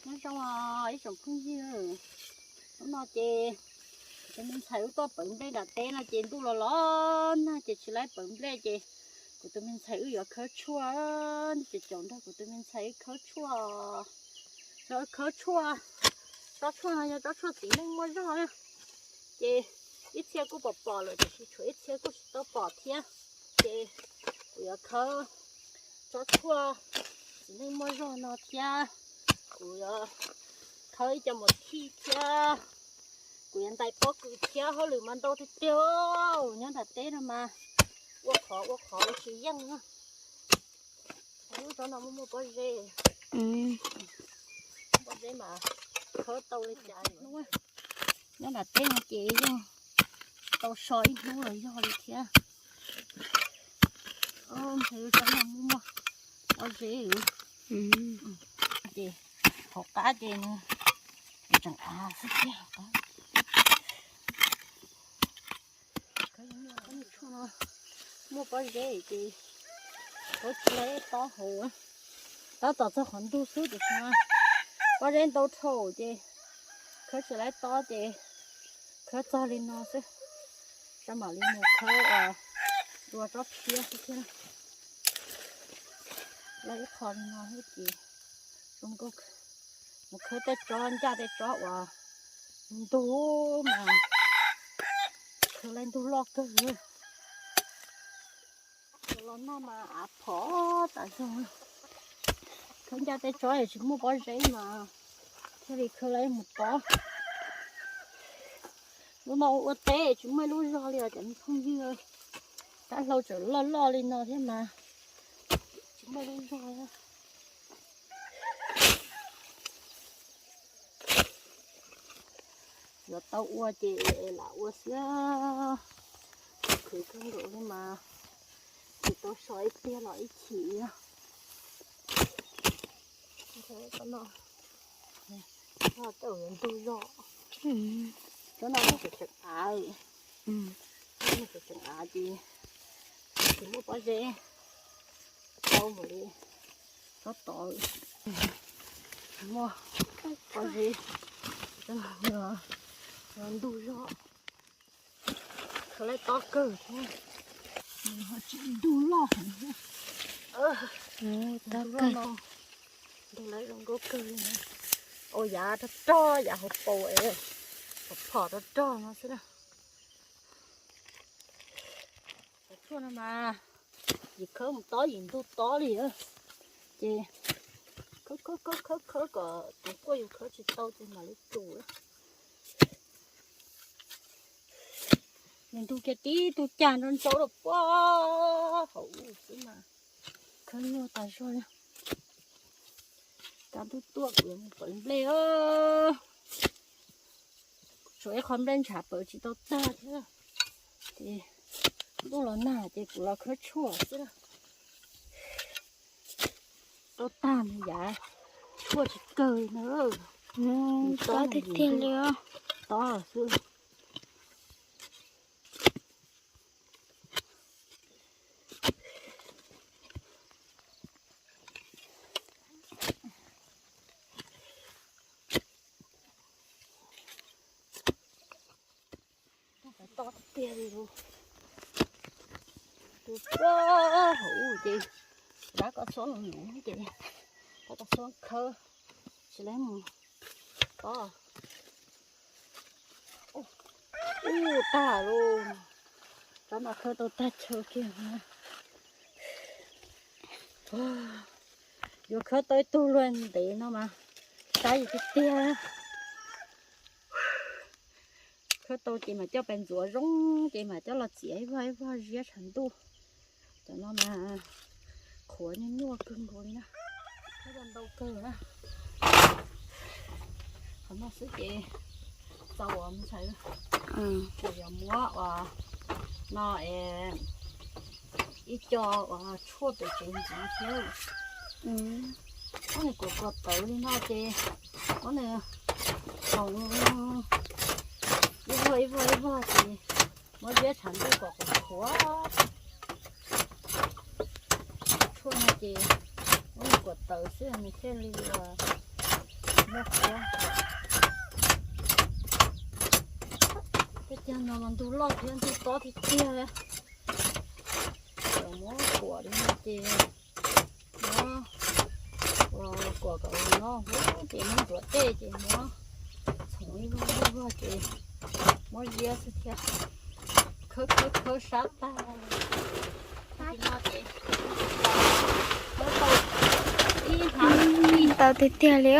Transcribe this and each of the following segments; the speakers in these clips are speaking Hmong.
Nyob zoo os ib tsoom phooj ywg, hnub no ces kuv tus me ntxhais wb tuaj pawv nplej nram teb no ces ntuj los los nag ces tsis laib pawv nplej ces kuv tus me ntxhais wb yuav khawb tshuaj, nej caum nrog kuv tus me ntxhais wb khawb tshuaj. Yog khawb tshuaj, tsob tshuaj no yog tsob tshuaj txiv neej muaj zog na, ces ib txhia kuj pom pom lawm tiam sis tshuav ib txhia kuj tsis tau pom thiab. Ces kuv yuav khawb tsob tshuaj txiv neej muaj zog no thiab, kuv yuav khawb ib co mus thij thiab, kuv yuav ntais pob kws thiab. Hauj lwm mas ntau tiag tiag, nyob nram teb no mas ua qhov ua qhov ua tsis yeej na. Lub tsob no muaj muaj pob zeb, pob zeb mas khawb tau li cas. Nyob nram teb no ces yog tau so ib hnub los yog li thiab. Ntshe lub tsob no muaj muaj pob zeb. Ces hauv qab ces nws tseem av xwb thiab. Muaj pob zeb ces khawb tsis laib tob hauv, tab tom txog qhov ntug xwb tiam sis mas pob zeb ntau dhau ces khawb tsis laib tob ces khawb txog li no xwb, sab mam li mus khawb dua tsob tshiab xwb thiab. Lawv ib qho li no thiab ces zoo nkauj, mus khawb tej tsob ncaj tej tsob uas ntug mas khawb laib ntug loj kawg li. Los nag mas av phom tas zog, khawb ncaj tej tsob tsis muaj pob zeb mas thiaj li khawb laib mus tob. Lub no ua teb tsis muaj ib lub zog li os cov me phooj ywg, tab hlau tseem loj loj li no thiab mas tsis muaj ib lub zog. Yuav tau ua ces lam ua xwb, khwv kawg nkaus li mas tsis tau so ib pliag los ib chim. Tsob no yuav ntug zog, tsob no muaj tseem tseem av, muaj tseem tseem av ces tsis muaj pob zeb tau npaum li tsob tod, muaj pob zeb, tsob no ntug zog. Khawv laib tob kawg thiab, tsis ntug loj heev thiab. Ntug loj no, ntug lawv zoo nkauj kawg li. Ua yav rog rog, yav hauv paus es phom rog rog no xwb na. Cov tshuaj no mas yim khawb mus tob yim ntug tob li, ces khawb khawb khawb khawb kom tus quaj yus khawb tsis tau ces mam li tsum. Nws ntug kiag tib tug cag nrau nrau rau puag hauv ub xwb mas khawb nyuaj tas zog li. Kab ntuj tuaj kuv yuav mus pawv nplej. Tshuav ib qho nplej ntshav pawv tsis tau tag thiab, ces ntuj los nag ces kuv los khawb tshuaj xwb. Tau tag nws yav tshuaj tsis kawg na. Tob tiag tiag li os. Tob xwb. Tob tiag li. Tus puag hauv ces dab koj xuab lus lus ces dab koj xuab khawb tsis laib mus tob. Ub, tag lauj. Tsob no khawb tau tag chaw kiag. Yuav khawb tau ib tug luag ntev no mas saib yus tiag tiag. Khawb tau ces mam coj pais ntxuav zoo ces mam coj los txiav ib vog ib vog ziab tshav ntuj. Cov no mas qhuav nyuaj nyuaj kawg nkaus li na. Khawb tau ntau kawg na. Qhov no xwb ces txaus os me ntxhais. Kuv yuav muab uas no es ib co uas tshuaj pem tsev ntxiv thiab. Muab nws kuam kuam tawv li no ces muab nws hloov ib vog ib vog ib vog ces muab ziab tshav ntuj kom qhuav qhuav. Tshuaj no ces muab nws kuam tawv xwb nws thiaj li uas Tej cag no mas ntug loj thiab ntug tob tiag tiag. Cov muab kuam li no ces muab ua kuam kom no huv ces muab ntxuav dej ces muab txhoov ib vuag ib vuag ces muab ziab xwb thiab. Khawb khawb khawb sab tag. Ntau tiag tiag li.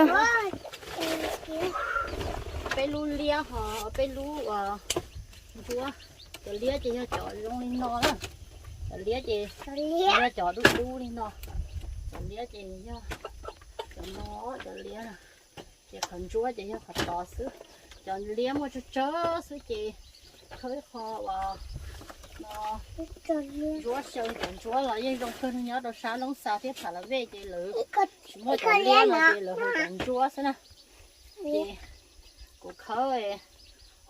Peb lub liab ho peb lub uas ntsuab. Cov liab ces yog cov zoo li no na. Cov liab ces yog cov dub dub li no. Cov liab ces nws yog cov no, cov liab na. Ces qhov ntsuab ces yog qhov tod xwb. Cov liab muaj tsawg tsawg xwb ces khawb ib qho uas no ntsuab xyaw. Cov ntsuab los yeej zoo kawg nyob rau sab Loob Xas thiab Pham Las Vej ces lawv tsis muaj cov liab no ces lawv hu cov ntsuab xwb na. Ces kuv khawb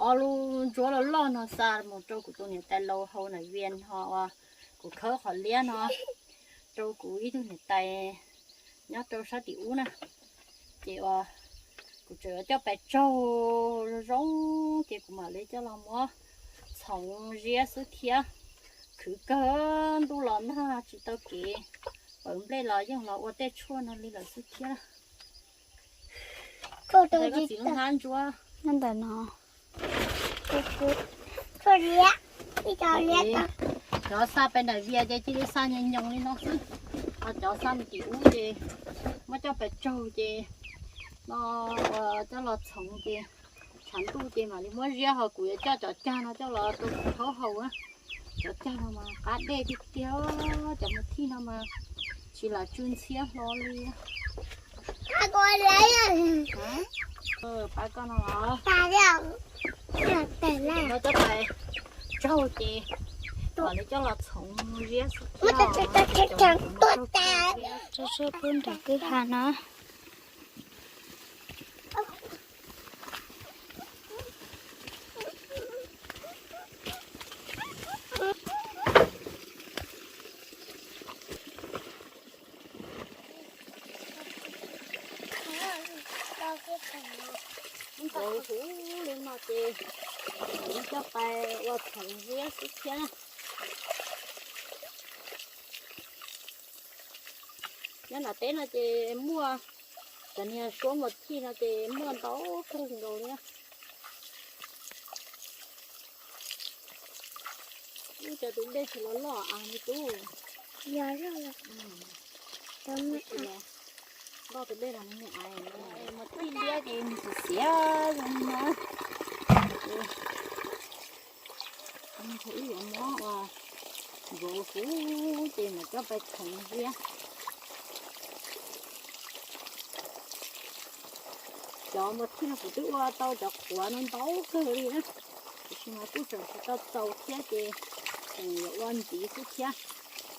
ob lub ntsuab loj loj no xa mus rau kuv tus niam tais laus hauv nram Vias no uas kuv khawb qhov liab no rau kuv ib tug niam tais nyob rau sab tim ub na. Ces uas kuv tseem yuav coj pais tsaug zoo zoo ces kuv mam li coj los muab txhoov ziab xwb thiab. Khwv kawg, ntuj los nag tsis tau kev, pawv nplej los yeej los ua tej tshuaj no li lawm xwb thiab. Koj txiv lub hnab ntsuab ntawm no. Cov xa pais nram Vias ces cia li xa nyoos nyoos li no xwb. Ho cov xa mus tim ub ces muab coj pais tsaug ces no ua coj los txhoov ces tshav ntuj ces mam li muab ziab. Ho kuv yuav coj cov cag no coj los rau kuv thaub haus. Cov cag no mas qab dej tiag tiag, cov mus thij no mas tsis lam tsw ntxhiab hlo li. Pab koj no los no coj pais tsaug ces mam li coj los txhoov ziab xwb thiab. Tso tshuaj pub nram kwj ha no. Ntau huv li no ces coj pais ua txhoov ziab xwb thiab. Nyob nram teb no ces muaj cov niag suab mus thij no ces muaj ntau kawg nkaus li. Ub, cov tus dej tsis los loj av me tub. Yog loj, loj tus dej los me me av. Mus thij liab ces mus xiav xiav zoo li no. Ces ib yuav muab ua vauv huv ces mam coj pais txhoov ziab. Cov mus thij no kuv twb ua tau cov qhuav no ntau kawg li na, tiam sis mas kuj tseem tsis tau txaus thiab ces tseem yuav ua ntxiv xwb thiab.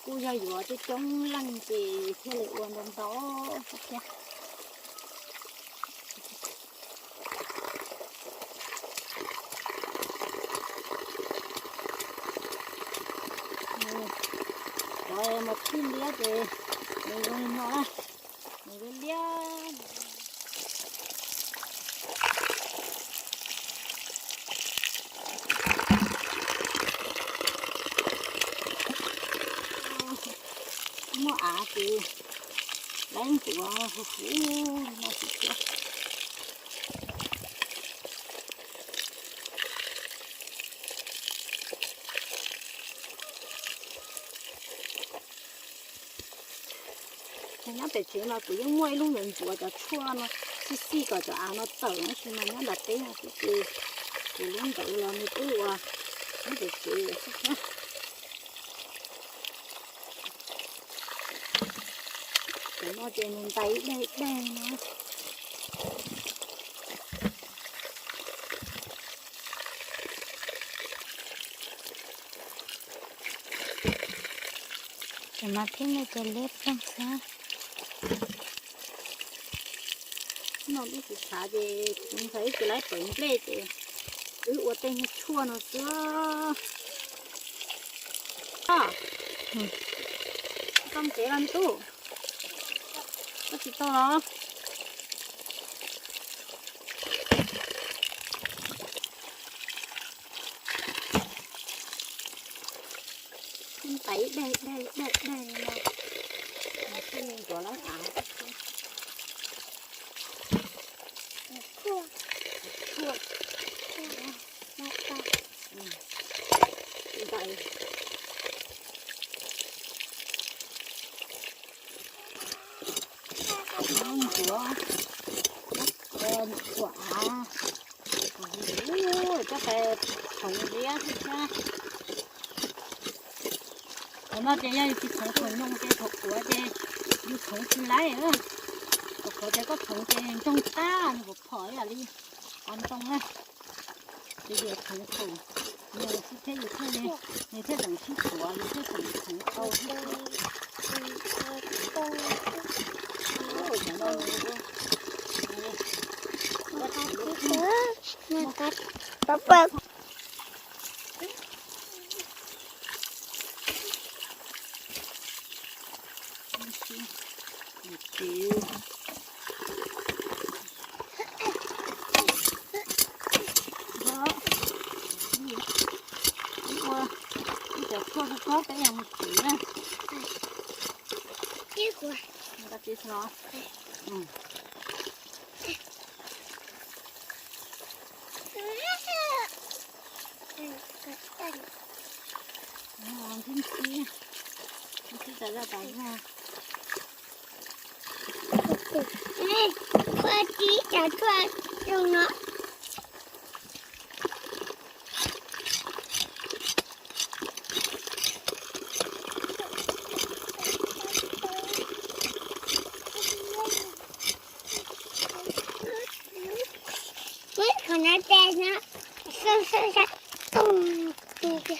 Kuj yog yuav coob coob leej ces thiaj li ua ntau ntau xwb thiab. Cov mus thij liab ces nws zoo li no na, nws liab liab. Muaj av ces lawv ntxuav huv huv li no xwb thiab. Nyob pem tsev mas kuv yeej muaj ib lub ntawd ntxuav cov tshuaj no xij xij kom cov av no tawm, tab sis mas nyob nram teb no xwb ces kuv lub ntawd los nws twb ua nyob pem tsev xwb thiab. Cov no ces nws ntais ib daig ib daig no. Cov no thiab no ces liab ploog xwb. No lub tsis tshav ces kuv ntxhais wb tsis laib pawv nplej ces wb ua tej niag tshuaj no xwb. Tau tsev los me tub? Koj tsis tau los? Dej, dej, dej, dej no. Nws thiaj li ncuav lawv av. Tshuaj, tshuaj, ntais. Ncuav, ncuav av, coj pais khoov ziab thiab. Thaum no ces yog yus tsis khoov khoom nyoos ces thaum qhuav ces yus khoov tsis laib. Thaum qhuav ces koj khoov ces ntsoog tag nws puas phom ib yam li qhov ntoo na. Ces yus khoov khoom nyoos xwb thiab yus thiaj li, nws thiaj tseem sib tuav, yus thiaj tseem khoov tau thiab. Ua ib cov tshuaj txhob peb yog mus txiv na. Ntsib ntsib tas zaj tas zog. Ua tib cov tshuaj zoo no. Ua qhov no tes no, sab sab sab, tus tus tiag.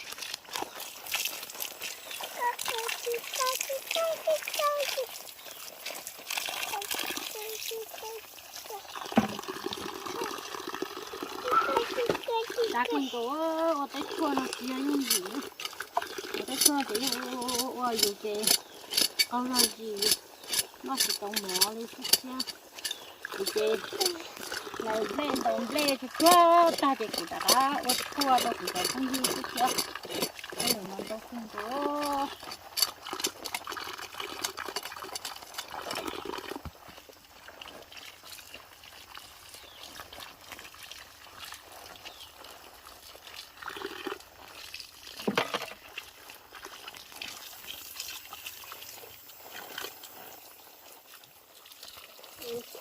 Tab kawg nkaus, ua teb tshuaj no tsis yog yooj yim na. Ua teb tshuaj ces yog ua ua yus ces qaug zog zis, noj tsis tau mov li xwb thiab. Kuv ces hlais nplej ntaus nplej tsuag tsuag tag ces kuv rov qab ua tshuaj rau kuv cov phooj ywg xwb thiab. Ua li no ntau kawg nkaus.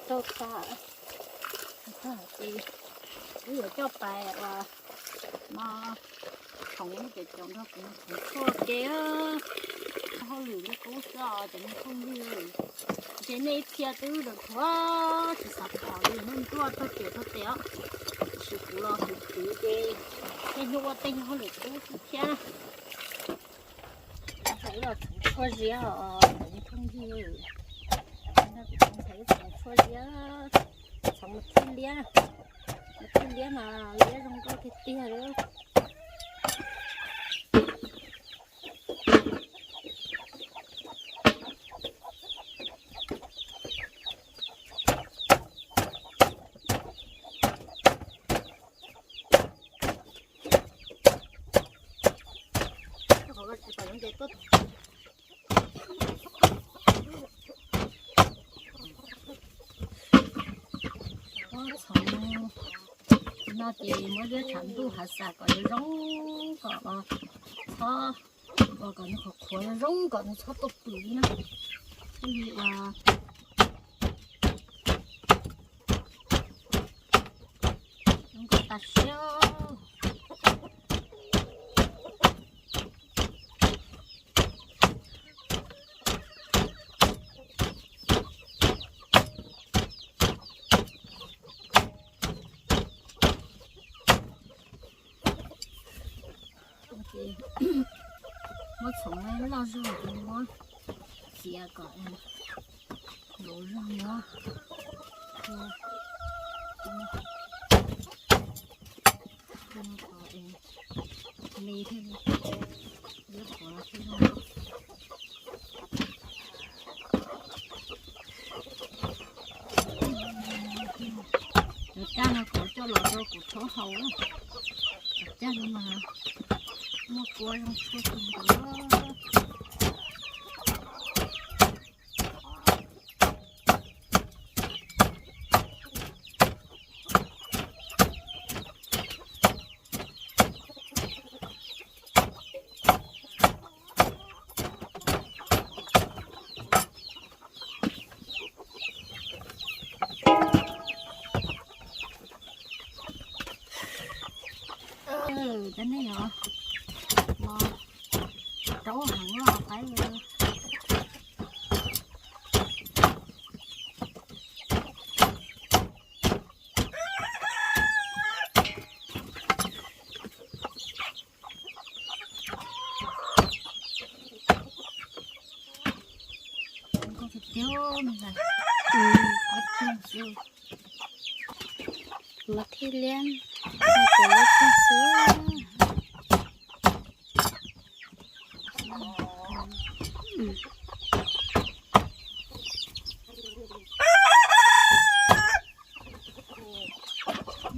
Tau tas, tag hais tias wb yuav coj pais uas no khoov ces cov nrog kuv mus khoov tshuaj ua ke. Hauj lwm li qub xwb os cov me phooj ywg. Ces nej ib txhia twb zoo thuav tsis xav pom li, nej ntuaj txog tes txog tes os. Tiam sis kuv los khwv khwv ces tej hnub ua tej hauj lwm qub xwb thiab. Ntxhais wb los txhoov tshuaj ziab os cov me phooj ywg. Ntxhais wb txhoov tshuaj ziab, txhoov mus thib liab, mus thib liab mas liab zoo nkauj tiag tiag li. Txhoov no ces muab liab tshav ntuj hav xas kom zoo zoo kom txhob, kom nws qhuav qhuav zoo zoo kom nws txhob tuaj pwm li na. Thiaj li ua zoo nkauj tas siab. Ces muab txhoov loj zog ces muab txiav kom luv zog muab me thiaj li, liab qhuav thiaj zoo. Cov caj no kuv coj los rau kuv thaub haus. Cov caj no mas muaj kua zoo tshuaj kawg nkaus. Cov nej yog los rau heev los qaib. Mas thiaj liab, ces lub pheej xwb.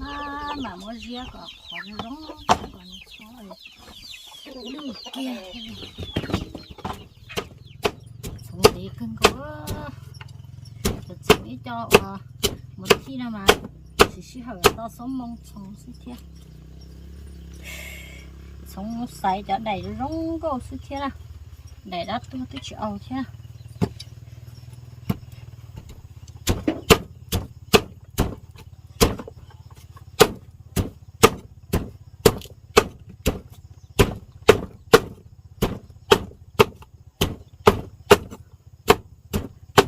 Maj mam muab ziab kom qhuav zoo kom nws txhob lwj kiag thiab. Txhoov ntev kawg nkaus. Cov txhoov ib co uas mus thij no mas tsis sij hawm tau xob moo txhoov xwb thiab. Txhoov xaiv cov daim zoo nkauj xwb thiab na. Daim dab tuag twb tsis au thiab.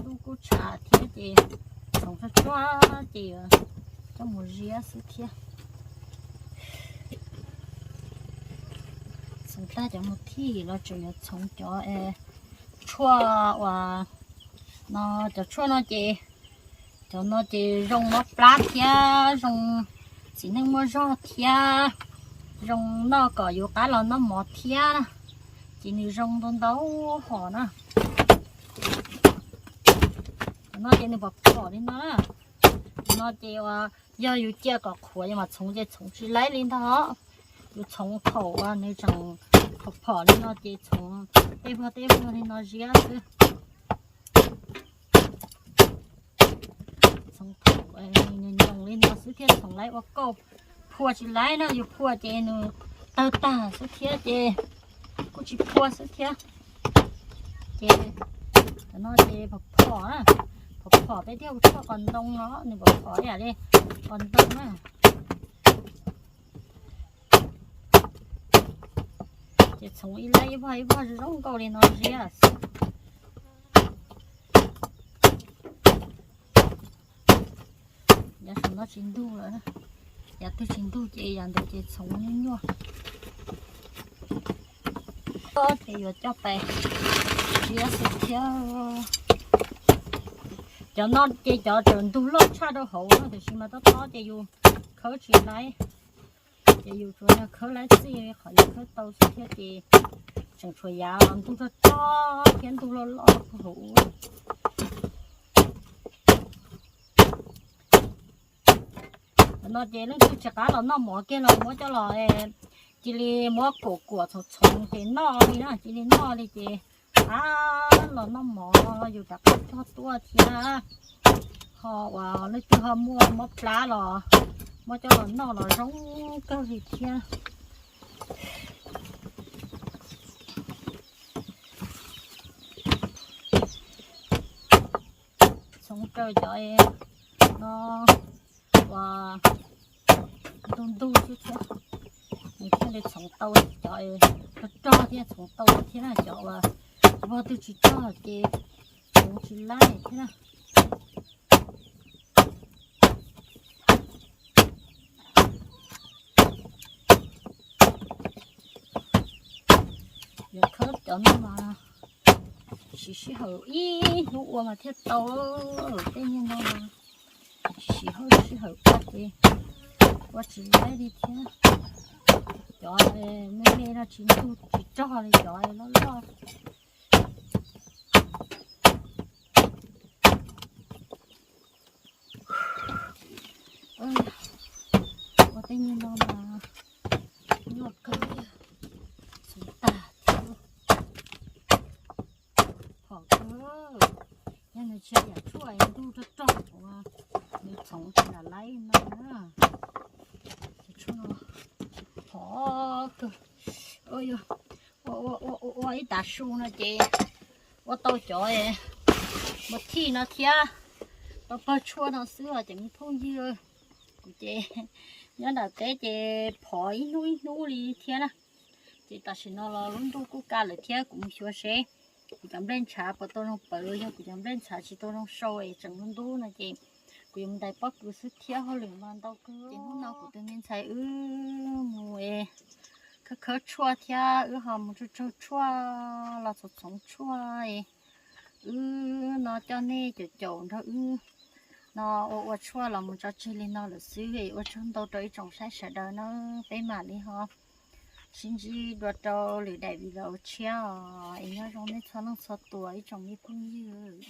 Lub kub tshav thiab ces txhoov tsuag tsuag ces yuav coj mus ziab xwb thiab. Txhoov tag cov mus thij los tseem yuav txhoov cov tshuaj uas no, cov tshuaj no ces, cov no ces zoo mob plab thiab zoo txiv neej muaj zog thiab zoo noj kom yus qab los noj mov thiab, ces nws zoo ntau ntau hom na. Cov no ces nws pom phom li no na. Cov no ces yog yus cia kom qhuav yus mam txhoov ces txhoov tsis laib li ntag. Yus txhoov thaum uas nws tseem phom phom li no ces txhoov tej vuag tej vuag li no ziab xwb. Txhoov thaum nws nyoos li no xwb thiaj txhoov laib ua kauj. Phua tsis laib no, yus phua ces nws tawg tag xwb thiab ces kuj tsis phua xwb thiab. Ces cov no ces phom phom, phom phom peb thiaj hu tshuaj qos ntoo no, nws phom phom ib yam li qos ntoo na. Ces txhoov ib laib ib vog ib vog zoo nkauj li no ziab xwb. Yav saum no tsis ntug lawm, yav twg tsis ntug ces yav ntawd ces txhoov nyuaj nyuaj. Ces yuav coj pais ziab xwb thiab. Cov no ces cov tseem ntug loj tshaj rau hauv no tiam sis mas tob tob ces yus khawb tsis laib. Ces yus tsuas yog khawb laib txij qhov yus khawb tau xwb thiab ces tseem tshuav yav los ntug rog rog thiab ntug loj loj puag hauv ub. Cov no ces leej twg tsis qab los noj mov kiag los muab coj los, cia li muab kuam kuam txhoov txhoov ces noj li na, cia li noj li ces qab los noj mov yus rov qab cog tuaj thiab. Ho uas leej twg ho muaj mob plab los muab coj los noj los zoo kawg li thiab. Txhoov raws cov no uas ntug ntug xwb thiab, nws thiaj li txhoov tau cov rog rog thiab txhoov tau thiab na, cov uas vog twg tsis rog ces txhoov tsis laib thiab na. Yuav khawb cov no mas siv sij hawm ib hnub ua mas thiaj tau. Tej niag no mas siv hauj sij hawm ua ces ua tsis laib li thiab. Cov me me no tsis ntug tsis rog li cov loj loj. Ua tej niag no mas nyuaj kawg, txhoov tag thiab. Phom kawg, yog nws tsis yam tshuaj ntug rog rog uas nws txhoov tsis lam laib no na. Phom kawg. Ua ua ua ib tav su no ces ua tau cov mus thij no thiab, tau pawg tshuaj no xwb os cov me phooj ywg. Kuv ces Nyob nram teb ces phov ib hnub ib hnub li thiab na. Ces tam sim no los lub ntuj kuj kaj lawm thiab, kuv mus xyuas seb kuv cov nplej ntshav puas tau zoo pawv, yog kuv cov nplej ntshav tsis tau zoo sau es tseem ntub ntub no ces kuv yuav mus ntais pob kws xwb thiab, hauj lwm mas ntau kawg. Ces hnub no kuv tus me ntxhais wb mus khawb khawb tshuaj thiab wb ho mus tsaug tsaug tshuaj los txhoov txhoov tshuaj. Wb no coj nej caum caum nrog wb no ua ua tshuaj los mus tso tseg li no lawm xwb. Ua tsaug ntau rau ib tsoom saib sawv daws na, peb mam li ho sib ntsib dua rau lwm daim video tshiab os. Es nyob zoo nej txhua leej txhua tus ib tsoom me phooj ywg.